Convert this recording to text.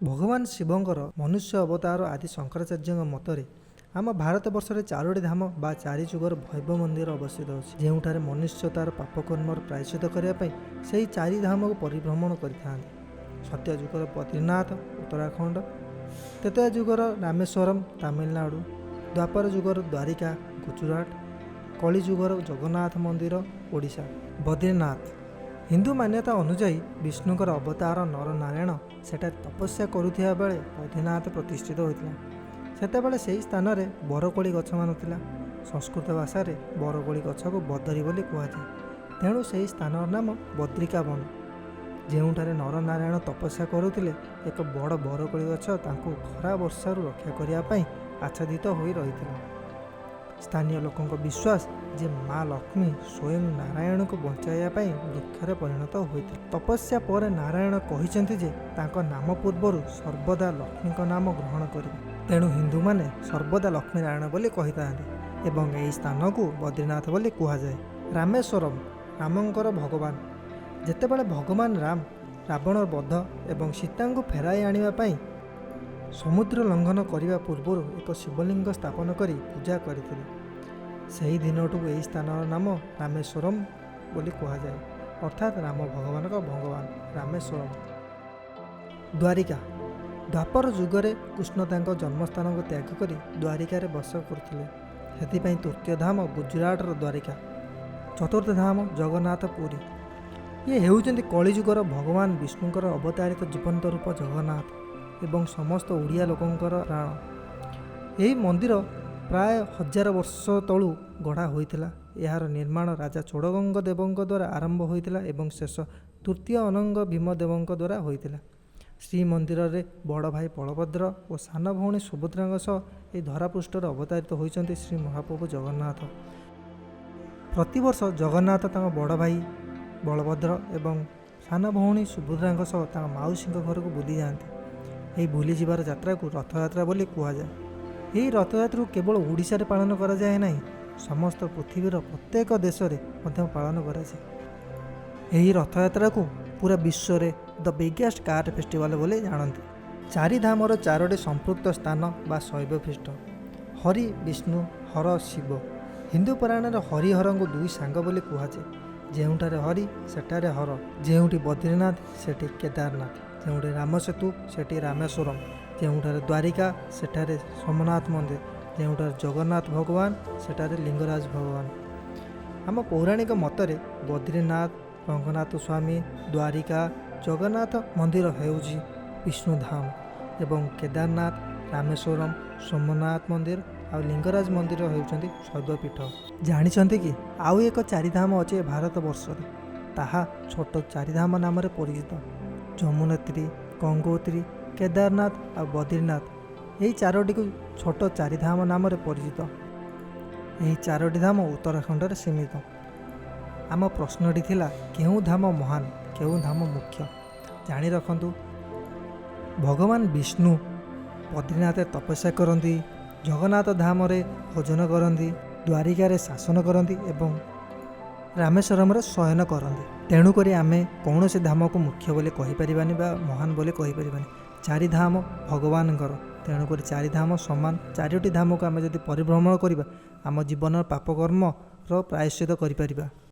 ଭଗବାନ ଶିବଙ୍କର ମନୁଷ୍ୟ ଅବତାର ଆଦି ଶଙ୍କରାଚାର୍ଯ୍ୟଙ୍କ ମତରେ ଆମ ଭାରତବର୍ଷରେ ଚାରୋଟି ଧାମ ବା ଚାରି ଯୁଗର ଭୈବ ମନ୍ଦିର ଅବସ୍ଥିତ ଅଛି, ଯେଉଁଠାରେ ମନୁଷ୍ୟ ତାର ପାପକର୍ମର ପ୍ରାୟଶ୍ଚିତ କରିବା ପାଇଁ ସେହି ଚାରି ଧାମକୁ ପରିଭ୍ରମଣ କରିଥାନ୍ତି। ସତ୍ୟ ଯୁଗର ବଦ୍ରିନାଥ ଉତ୍ତରାଖଣ୍ଡ, ତ୍ରେତୟା ଯୁଗର ରାମେଶ୍ୱରମ ତାମିଲନାଡ଼ୁ, ଦ୍ୱାପର ଯୁଗର ଦ୍ୱାରିକା ଗୁଜୁରାଟ, କଳିଯୁଗର ଜଗନ୍ନାଥ ମନ୍ଦିର ଓଡ଼ିଶା। ବଦ୍ରିନାଥ ହିନ୍ଦୁ ମାନ୍ୟତା ଅନୁଯାୟୀ ବିଷ୍ଣୁଙ୍କର ଅବତାର ନରନାରାୟଣ ସେଠାରେ ତପସ୍ୟା କରୁଥିବା ବେଳେ ବଦ୍ରିନାଥ ପ୍ରତିଷ୍ଠିତ ହୋଇଥିଲା। ସେତେବେଳେ ସେହି ସ୍ଥାନରେ ବରକୋଳି ଗଛମାନ ଥିଲା। ସଂସ୍କୃତ ଭାଷାରେ ବରକୋଳି ଗଛକୁ ବଦରୀ ବୋଲି କୁହାଯାଏ, ତେଣୁ ସେହି ସ୍ଥାନର ନାମ ବଦ୍ରିକା ବନ। ଯେଉଁଠାରେ ନରନାରାୟଣ ତପସ୍ୟା କରୁଥିଲେ, ଏକ ବଡ଼ ବରକୋଳି ଗଛ ତାଙ୍କୁ ଖରା ବର୍ଷାରୁ ରକ୍ଷା କରିବା ପାଇଁ ଆଚ୍ଛାଦିତ ହୋଇ ରହିଥିଲା। ସ୍ଥାନୀୟ ଲୋକଙ୍କ ବିଶ୍ୱାସ ଯେ ମା ଲକ୍ଷ୍ମୀ ସ୍ୱୟଂ ନାରାୟଣଙ୍କୁ ବଞ୍ଚାଇବା ପାଇଁ ବୃକ୍ଷରେ ପରିଣତ ହୋଇଥିଲେ। ତପସ୍ୟା ପରେ ନାରାୟଣ କହିଛନ୍ତି ଯେ ତାଙ୍କ ନାମ ପୂର୍ବରୁ ସର୍ବଦା ଲକ୍ଷ୍ମୀଙ୍କ ନାମ ଗ୍ରହଣ କରିବେ। ତେଣୁ ହିନ୍ଦୁମାନେ ସର୍ବଦା ଲକ୍ଷ୍ମୀ ନାରାୟଣ ବୋଲି କହିଥାନ୍ତି ଏବଂ ଏହି ସ୍ଥାନକୁ ବଦ୍ରିନାଥ ବୋଲି କୁହାଯାଏ। ରାମେଶ୍ୱରମ ରାମଙ୍କର ଭଗବାନ। ଯେତେବେଳେ ଭଗବାନ ରାମ ରାବଣର ବଧ ଏବଂ ସୀତାଙ୍କୁ ଫେରାଇ ଆଣିବା ପାଇଁ ସମୁଦ୍ର ଲଙ୍ଘନ କରିବା ପୂର୍ବରୁ ଏକ ଶିବଲିଙ୍ଗ ସ୍ଥାପନ କରି ପୂଜା କରିଥିଲେ, ସେହି ଦିନଠୁ ଏହି ସ୍ଥାନର ନାମ ରାମେଶ୍ୱରମ ବୋଲି କୁହାଯାଏ, ଅର୍ଥାତ୍ ରାମ ଭଗବାନଙ୍କ ଭଗବାନ ରାମେଶ୍ୱରମ। ଦ୍ୱାରିକା ଦ୍ୱାପର ଯୁଗରେ କୃଷ୍ଣ ତାଙ୍କ ଜନ୍ମସ୍ଥାନକୁ ତ୍ୟାଗ କରି ଦ୍ୱାରିକାରେ ବାସ କରୁଥିଲେ। ସେଥିପାଇଁ ତୃତୀୟ ଧାମ ଗୁଜୁରାଟର ଦ୍ୱାରିକା। ଚତୁର୍ଥ ଧାମ ଜଗନ୍ନାଥ ପୁରୀ। ଇଏ ହେଉଛନ୍ତି କଳିଯୁଗର ଭଗବାନ ବିଷ୍ଣୁଙ୍କର ଅବତାରିତ ଜୀବନ୍ତ ରୂପ ଜଗନ୍ନାଥ ଏବଂ ସମସ୍ତ ଓଡ଼ିଆ ଲୋକଙ୍କର ପ୍ରାଣ। ଏହି ମନ୍ଦିର ପ୍ରାୟ 1000 ବର୍ଷ ତଳୁ ଗଢ଼ା ହୋଇଥିଲା। ଏହାର ନିର୍ମାଣ ରାଜା ଚୋଡ଼ଗଙ୍ଗ ଦେବଙ୍କ ଦ୍ୱାରା ଆରମ୍ଭ ହୋଇଥିଲା ଏବଂ ଶେଷ ତୃତୀୟ ଅନଙ୍ଗ ଭୀମ ଦେବଙ୍କ ଦ୍ୱାରା ହୋଇଥିଲା। ଶ୍ରୀମନ୍ଦିରରେ ବଡ଼ ଭାଇ ବଳଭଦ୍ର ଓ ସାନ ଭଉଣୀ ସୁଭଦ୍ରାଙ୍କ ସହ ଏହି ଧରାପୃଷ୍ଠରେ ଅବତାରିତ ହୋଇଛନ୍ତି ଶ୍ରୀ ମହାପ୍ରଭୁ ଜଗନ୍ନାଥ। ପ୍ରତିବର୍ଷ ଜଗନ୍ନାଥ ତାଙ୍କ ବଡ଼ ଭାଇ ବଳଭଦ୍ର ଏବଂ ସାନ ଭଉଣୀ ସୁଭଦ୍ରାଙ୍କ ସହ ତାଙ୍କ ମାଉସୀଙ୍କ ଘରକୁ ବୁଲିଯାଆନ୍ତି। ଏହି ବୁଲିଯିବାର ଯାତ୍ରାକୁ ରଥଯାତ୍ରା ବୋଲି କୁହାଯାଏ। ଏହି ରଥଯାତ୍ରାକୁ କେବଳ ଓଡ଼ିଶାରେ ପାଳନ କରାଯାଏ ନାହିଁ, ସମସ୍ତ ପୃଥିବୀର ପ୍ରତ୍ୟେକ ଦେଶରେ ମଧ୍ୟ ପାଳନ କରାଯାଏ। ଏହି ରଥଯାତ୍ରାକୁ ପୁରା ବିଶ୍ୱରେ ଦ ବିଗେଷ୍ଟ କାର୍ ଫେଷ୍ଟିଭାଲ ବୋଲି ଜାଣନ୍ତି। ଚାରିଧାମର ଚାରୋଟି ସମ୍ପୃକ୍ତ ସ୍ଥାନ ବା ଶୈବପୀଠ ହରି ବିଷ୍ଣୁ, ହର ଶିବ। ହିନ୍ଦୁ ପୁରାଣରେ ହରିହରଙ୍କୁ ଦୁଇ ସାଙ୍ଗ ବୋଲି କୁହାଯାଏ। ଯେଉଁଠାରେ ହରି ସେଠାରେ ହର। ଯେଉଁଠି ବଦ୍ରିନାଥ ସେଠି କେଦାରନାଥ, ଯେଉଁଠି ରାମସେତୁ ସେଠି ରାମେଶ୍ୱରମ, ଯେଉଁଠାରେ ଦ୍ୱାରିକା ସେଠାରେ ସୋମନାଥ ମନ୍ଦିର, ଯେଉଁଠାରେ ଜଗନ୍ନାଥ ଭଗବାନ ସେଠାରେ ଲିଙ୍ଗରାଜ ଭଗବାନ। ଆମ ପୌରାଣିକ ମତରେ ବଦ୍ରିନାଥ, ରଙ୍ଗନାଥ ସ୍ୱାମୀ, ଦ୍ୱାରିକା, ଜଗନ୍ନାଥ ମନ୍ଦିର ହେଉଛି ବିଷ୍ଣୁଧାମ ଏବଂ କେଦାରନାଥ, ରାମେଶ୍ୱରମ, ସୋମନାଥ ମନ୍ଦିର ଆଉ ଲିଙ୍ଗରାଜ ମନ୍ଦିର ହେଉଛନ୍ତି ଶୈବପୀଠ। ଜାଣିଛନ୍ତି କି ଆଉ ଏକ ଚାରିଧାମ ଅଛି ଭାରତ ବର୍ଷରେ, ତାହା ଛୋଟ ଚାରିଧାମ ନାମରେ ପରିଚିତ। ଯମୁନୋତ୍ରୀ, ଗଙ୍ଗୋତ୍ରୀ, କେଦାରନାଥ ଆଉ ବଦ୍ରିନାଥ ଏହି ଚାରୋଟିକୁ ଛୋଟ ଚାରିଧାମ ନାମରେ ପରିଚିତ। ଏହି ଚାରୋଟି ଧାମ ଉତ୍ତରାଖଣ୍ଡରେ ସୀମିତ। ଆମ ପ୍ରଶ୍ନଟି ଥିଲା, କେଉଁ ଧାମ ମହାନ, କେଉଁ ଧାମ ମୁଖ୍ୟ? ଜାଣି ରଖନ୍ତୁ, ଭଗବାନ ବିଷ୍ଣୁ ବଦ୍ରିନାଥରେ ତପସ୍ୟା କରନ୍ତି, ଜଗନ୍ନାଥ ଧାମରେ ଭୋଜନ କରନ୍ତି, ଦ୍ୱାରିକାରେ ଶାସନ କରନ୍ତି ଏବଂ ରାମେଶ୍ୱରମରେ ଶୟନ କରନ୍ତି। ତେଣୁକରି ଆମେ କୌଣସି ଧାମକୁ ମୁଖ୍ୟ ବୋଲି କହିପାରିବାନି ବା ମହାନ ବୋଲି କହିପାରିବାନି। ଚାରିଧାମ ଭଗବାନଙ୍କର, ତେଣୁକରି ଚାରିଧାମ ସମାନ। ଚାରୋଟି ଧାମକୁ ଆମେ ଯଦି ପରିଭ୍ରମଣ କରିବା, ଆମ ଜୀବନର ପାପକର୍ମର ପ୍ରାୟଶ୍ଚିତ କରିପାରିବା।